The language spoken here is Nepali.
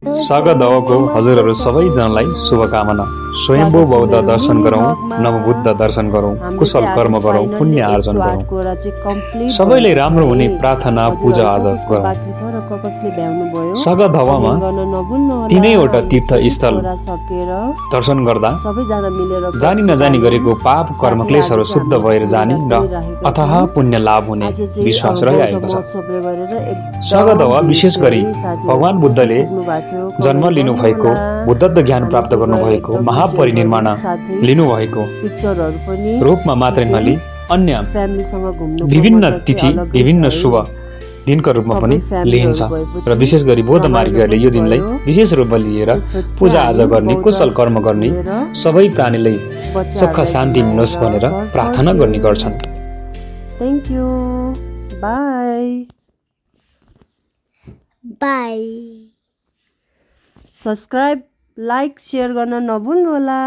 सगदवको हजुरहरू सबैजनालाई शुभकामना। स्वयम्भू बौद्ध दर्शन गरौँ, नवबुद्ध दर्शन गरौँ, कुशल कर्म गरौँ, पुण्य आर्जन गरौँ। सबैले राम्रो हुने प्रार्थना पूजा आज गरौँ। सगदवामा तीनैवटा तीर्थ स्थल दर्शन गर्दा जानी नजानी गरेको पाप कर्म क्लेशहरू शुद्ध भएर जाने र अथाह पुण्य लाभ हुने विश्वास रहिआएको छ। सगदवा विशेष गरी भगवान बुद्धले जन्म लिनुभएको, बुद्धत्व ज्ञान प्राप्त गर्नुभएको, महापरिनिर्वाण लिनुभएको रूपमा मात्रै नलिई अन्य विभिन्न तिथि, विभिन्न शुभ दिनको रूपमा पनि लिइन्छ र विशेष गरी बौद्ध मार्गीहरूले यो दिनलाई विशेष रूपमा लिएर पूजा आजा गर्ने, कुशल कर्म गर्ने, सबै प्राणीलाई सुख शान्ति मिलोस् भनेर प्रार्थना गर्ने गर्छन्। Thank you. By by. Subscribe, like, share गर्न नभुल्नुहोला।